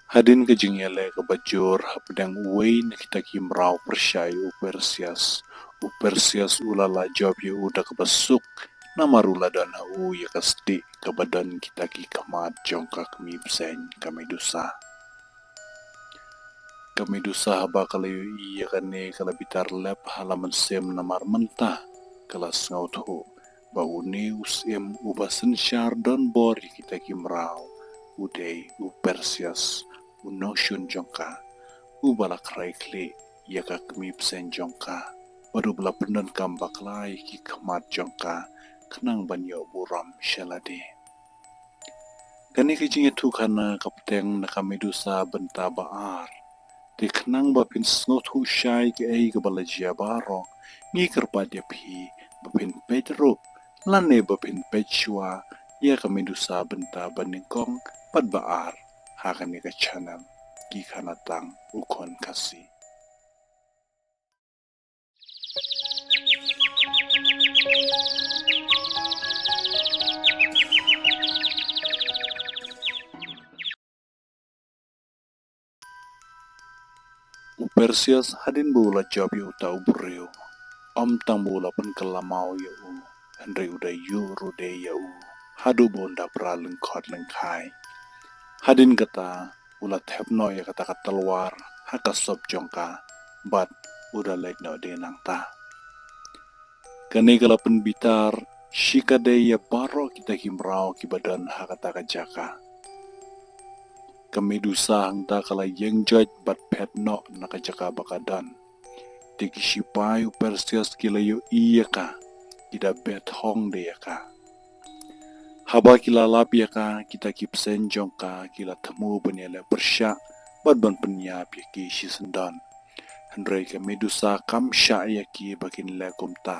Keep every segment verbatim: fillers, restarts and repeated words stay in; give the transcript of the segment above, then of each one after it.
Hadien ka jingïaleh kaba jur hapdeng uwei na kita ki mraw pyrshah ïa u Perseus, u Perseus u la lah jop ïa u da kaba suk, namar u la don ha u ïa ka stieh kaba don kita ki khmat jong ka kmie bseiñ ka Medusa. Ka Medusa haba ka la ïohi ïa kane ka la bitar lep ha la mynsiem namar mynta ka la sngewthuh ba une u syiem uba synshar don bor ïa kita ki mraw u dei u Perseus, u nongshun jong ka, uba la khreh khlieh ïa ka kmie bseiñ jong ka bad uba la pyndonkam bakla ïa ki khmat jong ka khnang ban ïoh burom sha lade. Kane ka jingïathuhkhana ka bteng na ka Medusa bynta ba ar. Te khnang ba phin sngewthuh shai kaei kaba la jia baroh, ngi kyrpad ïa phi ba phin peit ruh lane ba phin peit shuwa ïa ka Medusa bynta ba nyngkong bad ba ar ha kane ka channel Ki Khana Tang U Khun Khasi. U Perseus hadien ba u la jop ïa uta u briew, ym tang ba u la pynkylla maw ïa u, hynrei u da ïuh ruh de ïa u haduh ba un da pra lyngkhot lyngkhai. Hadien kata u la thep noh ïa kata ka tyrwa ha ka sop jong ka bad u da leit noh de nangta. Kane ka la pynbitar shikatdei ïa baroh kita ki mraw kiba don ha kata ka jaka. Ka Medusa hangta ka la ïeng joit bad phet noh na ka jaka ba ka don. Te ki shipai u Perseus ki la ïohi ïa ka, ki da beh thong de ïa ka. Haba ki la lap ïa ka, kita ki bseiñ jong ka ki la thmu ban ïaleh pyrshah bad ban pynïap ïa ki shisyndon. Hynrei ka Medusa kam shah ïa ki ba kin leh kumta.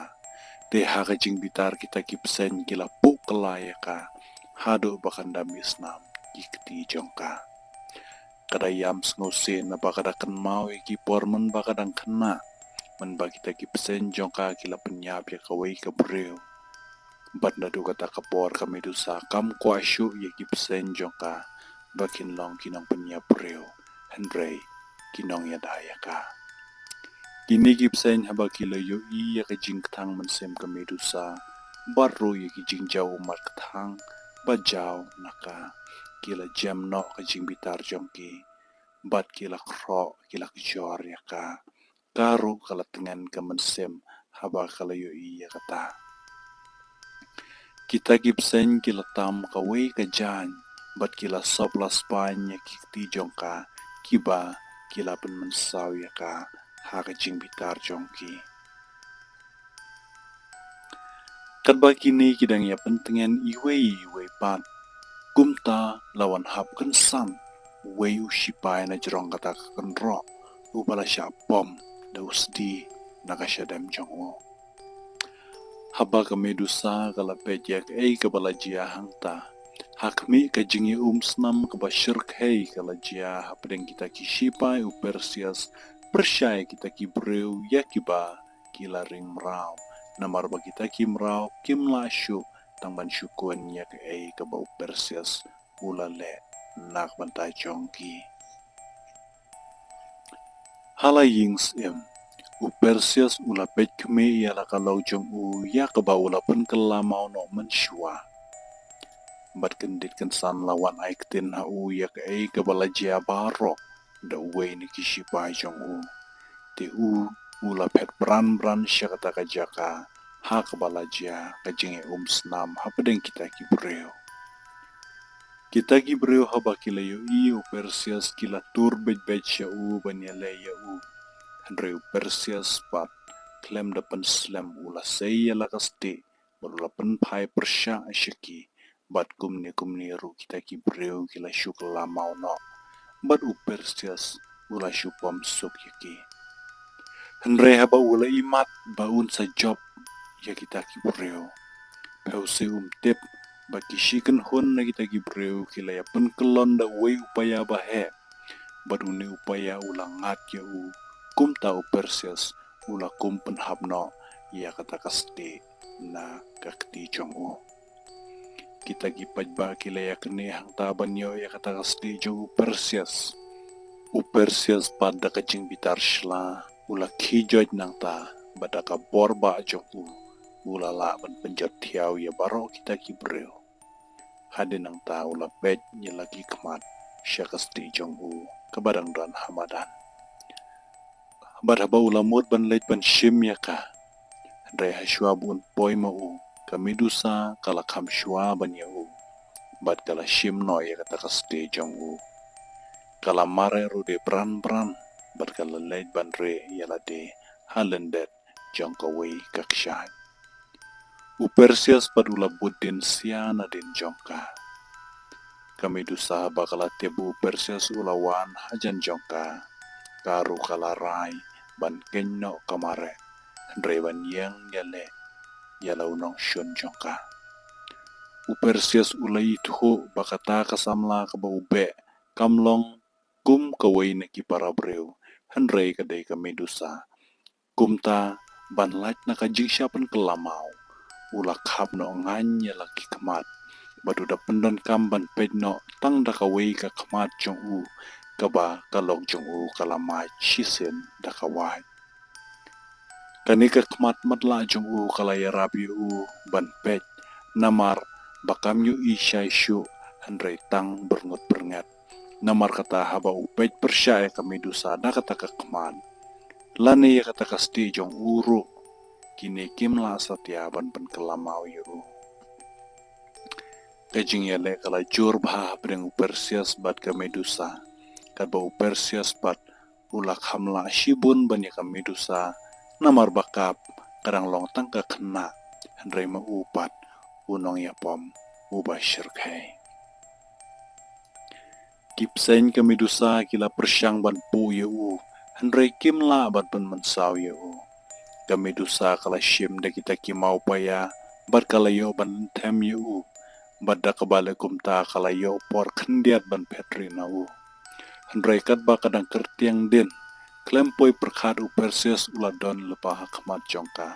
Te ha ka jingbitar kita ki bseiñ ki la puh kylla ïa ka haduh ba kan da mih snam ki kti jong ka. Ka da ïam sngewsih naba ka da kynmaw ïa ki por mynba ka dang khynnah, mynba kita ki bseiñ jong ka ki la pynïap ïa kawei ka briew. Bad naduh kata ka por ka Medusa kam kwah shuh ïa ki bseiñ jong ka ba kin long ki nongpynïap briew, hynrei ki nongïada ïa ka. Kine ki bseiñ haba ki la ïohi ïa ka jingkthang mynsiem ka Medusa bad ruh ïa ki jingjaw ummat kthang ba jaw na ka, ki la jem noh ka jingbitar jong ki bad ki la khroh, ki la kjor ïa ka. Ka ruh ka la tngen ka mynsiem haba ka la ïohi ïa kata. Kita ki bseiñ ki la tam kawei ka jaiñ bad ki la sop la spaiñ ïa ki kti jong ka, kiba ki la pynmynsaw ïa ka ha ka jingbitar jong ki. Katba kine ki dang ïa pyntngen iwei ïa iwei pat, kumta la wan hap kynsan uwei u shipai na jrong kata ka kynroh uba la shah pom da u sdi na ka shadem jong u. Haba ka Medusa ka la peit ïa kaei kaba la jia hangta, ha khmih ka jingïaumsnam kaba shyrkhei ka la jia hapdeng kita ki shipai u Perseus pyrshah ïa kita ki briew ïa kiba ki la ring mraw, namar ba kita ki mraw kim lah shuh tang ban shu khun ïa kaei kaba u Perseus u la leh na ka bynta jong ki. Ha la ïing syiem, u Perseus u la peit khmih ïa la ka lok jong u ïa kaba u la pynkylla maw noh mynshuwa. Bad kyndit kynsan la wan ai ktien ha u ïa kaei kaba la jia baroh da uwei na ki shipai jong u. Te u, u la phet bran bran sha kata ka jaka ha kaba la jia ka jingïaumsnam hapdeng kita ki briew. Kita ki briew haba ki la ïohi ïa u Perseus ki la tur beit beit sha u ban ïaleh ïa u. Hynrei u Perseus pat khlem da pynslem u la sei ïa la ka stieh bad u la pynphai pyrshah sha ki, bad kumne kumne ruh kita ki briew ki la shu kylla maw noh bad u Perseus u la shu pom suk ïa ki. Hynrei haba u la imat ba un sa jop ïa kita ki briew, phew seh um tip ba ki shi kynhun na kita ki briew ki la ïa pynkyllon da uwei u paia ba heh, bad une u paia u la ngat ïa u, kumta u Perseus u la kum pynhap noh ïa kata ka stieh na ka kti jong u. kita ki paidbah ki la ïaknieh hangta ban ïoh ïa kata ka stieh jong u Perseus. U Perseus pat da ka jingbitar shla u la khie joit nangta, bad da ka bor bah jong u u la lah ban pynjot thiaw ïa baroh kita ki briew. Hadien nangta u la peit ïa la ki khmat sha ka stieh jong u kaba dang don ha madan. Bad haba u la mut ban leit ban shim ïa ka, hynrei ha shuwa ba un poi ma u, ka Medusa ka la kham shuwa ban ïa u, bad ka la shim noh ïa kata ka stieh jong u. Ka la mareh ruh de bran bran, bad ka la leit ban rieh ïa lade ha lyndet jong kawei ka kshaid. U Perseus pat u la bud dien sia nadien jong ka. Ka Medusa haba ka la tip ba u Perseus u la wan hajan jong ka, ka ruh ka la rai ban khein noh ka mareh, hynrei ban ïeng ïaleh ïa la u nongshun jong ka. U Perseus u la ithuh ba kata ka samla kaba u beh kam long kum kawei na ki para briew, hynrei ka dei ka Medusa. Kumta, ban lait na ka jingshah pynkylla maw, u la khap noh ngan ïa la ki khmat, bad u da pyndonkam ban peit noh tang da kawei ka khmat jong u, kaba ka lok jong u ka la mait shisien da ka wait. Kane ka khmat matlah jong u ka la ïarap ïa u ban peit, namar ba kam ïohi shai shuh, hynrei tang byrngut byrnget. Namar kata haba u peit pyrshah ïa ka Medusa da kata ka khmat, lane ïa kata ka stieh jong u ruh, kine kim lah satia ban pynkylla maw ïa u. Ka jingïaleh ka la jur bha hapdeng u Perseus bad ka Medusa, katba u Perseus pat u la kham lah shibun ban ïa ka Medusa, namar ba kap ka dang long tang ka khynnah, hynrei ma u pat u nongïapom uba shyrkhei. Ki bseiñ ka Medusa ki la pyrshang ban buh ïa u, hynrei kim lah ban pynmynsaw ïa u. Ka Medusa ka la shim da kita ki mawpaïa, bad ka la ïoh ban lynthem ïa u, bad da kaba leh kumta ka la ïoh por khyndiat ban phet rieh na u. Hynrei katba ka dang kyrtiang dien, khlem poi pyrkhat u Perseus u la don lypa ha khmat jong ka,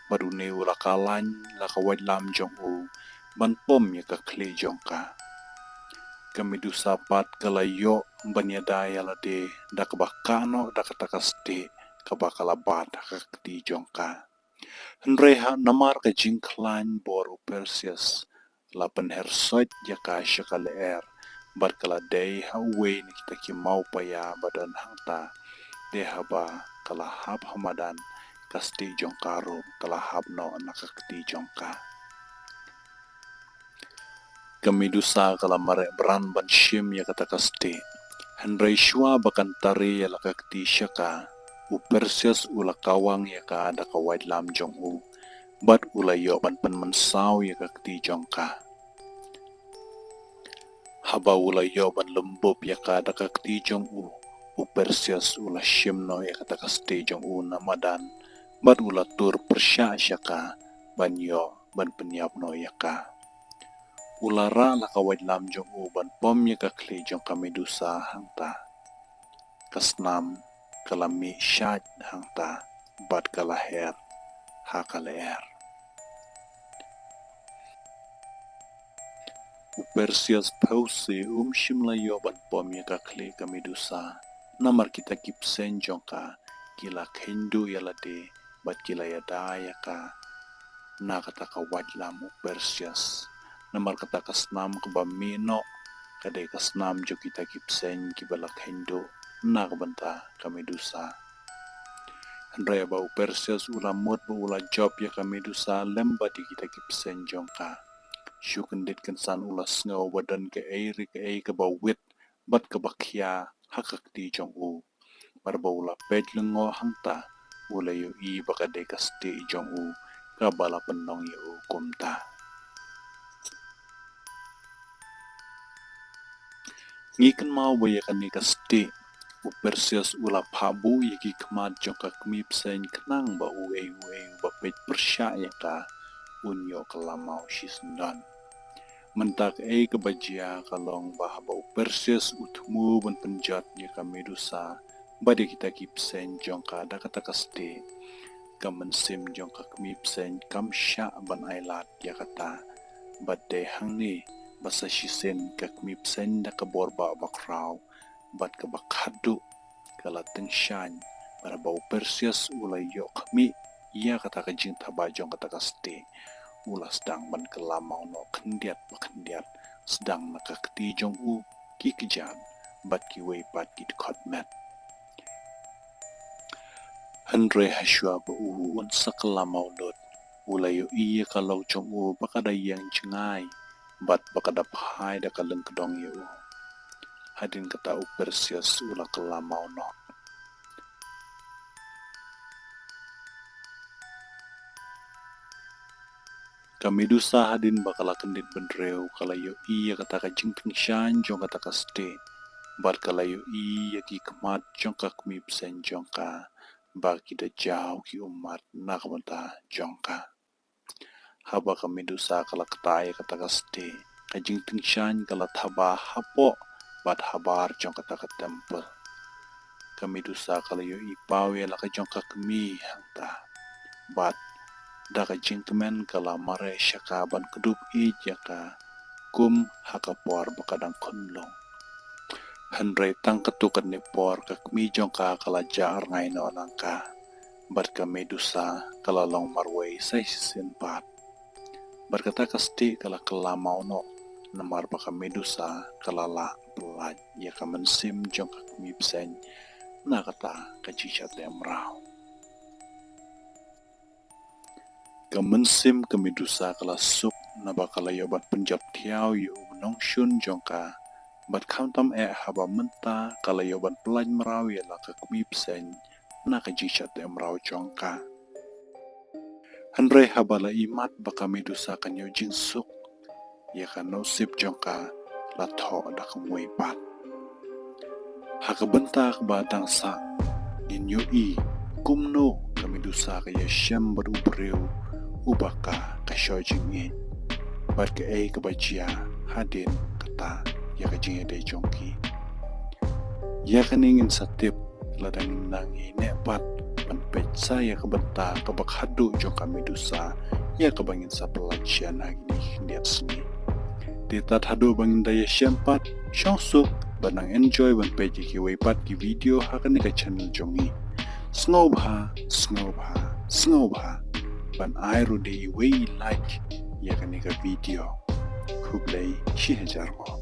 bad une u la kylla la ka waitlam jong u ban pom ïa ka khlieh jong ka. Ka Medusa pat ka la ïoh ban ïada ïa lade da kaba kah noh da kata ka stieh kaba ka la bat ha ka kti jong ka. Hynrei ha namar ka jingkhlaiñ bor u Perseus, la pynher soit ïa ka sha ka lyer, bad ka la dei ha uwei na kita ki mawpaïa ba don hangta. Te haba ka la hap ha madan, ka stieh jong ka ruh ka la hap noh na ka kti jong ka. Ka Medusa ka la mareh bran ban shim ïa kata ka stieh. Hynrei shuwa ba kan tari ïa la ka kti sha ka, u Perseus u la kawang ïa ka da ka waitlam jong u, bad u la ïoh ban pynmynsaw ïa ka kti jong ka. Haba u la ïoh ban lum bup ïa ka da ka kti jong u, u Perseus u la shim noh ïa kata ka stieh jong u na madan, bad u la tur pyrshah sha ka ban ïoh ban pynïap noh ïa ka. U la rah la ka waitlam jong u ban pom ïa ka khlieh jong ka Medusa hangta. Ka snam ka la mih shait hangta, bad ka la her ha ka lyer. U Perseus phewse um shym la ïoh ban pom ïa ka khlieh ka Medusa, namar kita ki bseiñ jong ka ki la kheiñ duh ïa lade, bad ki la ïada ïa ka na kata ka waitlam u Perseus. Namar kata ka snam kaba mih noh ka dei ka snam jong kita ki bseiñ kiba la kheiñ duh na ka bynta ka Medusa. Hynrei haba u Perseus u la mut ba u la jop ïa ka Medusa lem bad ïa kita ki bseiñ jong ka, shu kyndit kynsan u la sngew ba don kaei re kaei kaba wit bad kaba khia ha ka kti jong u. Bad haba u la peit lyngngoh hangta, u la ïohi ba ka dei ka stieh jong u kaba la pynlong ïa u kumta. Ngi kynmaw ba ïa kane ka stieh u Perseus u la phah buh ïa ki khmat jong ka kmie bseiñ khnang ba uei uei uba peit pyrshah ïa ka un ïoh kylla maw shisyndon. Mynta kaei kaba jia ka long ba haba u Perseus u thmu ban pynjot ïa ka Medusa bad ïa kita ki bseiñ jong ka da kata ka stieh, ka mynsiem jong ka kmie bseiñ kam shah ban ailad ïa kata. Bad dei hangne ba sa shisien ka kmie bseiñ da ka bor ba bakhraw bad kaba khatduh ka la tyngshaiñ, bad haba u Perseus u la ïoh khmih ïa kata ka jingthaba jong kata ka stieh, u la sdang ban kylla maw noh khyndiat ba khyndiat, sdang na ka kti jong u, ki kjat bad kiwei pat ki dkhot met. Hynrei hashwa ba u un sa kylla maw lut, u la ïohi ïa ka lok jong u ba ka da ïeng jngai bad ba ka da phai da ka lyngkdong ïa u. Hadien kata u Perseus u la kylla maw noh. Ka Medusa hadien ba ka la kyndit bynriew ka la ïohi ïa kata ka jingtyngshaiñ jong kata ka stieh, bad ka la ïohi ïa ki khmat jong ka kmie bseiñ jong ka ba ki da jaw ki ummat na ka bynta jong ka. Haba ka Medusa ka la kta ïa kata ka stieh, ka jingtyngshaiñ ka la thaba hapoh bad habar jong kata ka templ. Ka Medusa ka la ïohi paw ïa la ka jong ka kmie hangta, bad da ka jingkmen ka la mareh sha ka ban kdup ïeit ïa ka kum ha ka por ba ka dang khunlung. Hynrei tang katto katne por ka kmie jong ka ka la jah rngai noh na ka, bad ka Medusa ka la long marwei sa shisien pat. Bad kata ka stieh ka la kylla maw noh, namar ba ka Medusa ka la lah pyllait ïa ka mynsiem jong ka kmie bseiñ na kata ka jingshah teh mraw. Ka mynsiem ka Medusa ka la suk naba ka la ïoh ban pynjot thiaw ïa u nongshun jong ka, bad khamtam eh haba mynta ka la ïoh ban pyllait mraw ïa la ka kmie bseiñ na ka jingshah teh mraw jong ka. Hynrei haba la imat ba ka Medusa kan ïoh jingsuk, ïa ka nusip jong ka la thoh da ka mui pat. Ha ka bynta kaba dang sah, ngin ïohi kumno ka Medusa ka ïashem bad u briew uba ka ka shu jingïeit, bad kaei kaba jia hadien kata ïa ka jingïadei jong ki. Ïa kane ngin sa tip lada ngin nang ïaineh pat ban peit sa ïa ka bynta kaba khatduh jong ka Medusa, ïa kaba ngin sa pyllait sha na kine ki khyndiat sngi. Te tad haduh ba ngin da ïashem pat, shong suk bad nang enjoy ban peit ïa kiwei pat ki video ha kane ka channel jong ngi. Sngewbha, sngewbha, sngewbha ban ai ruh de iwei i like ïa kane ka video. Khublei shihajar nguh.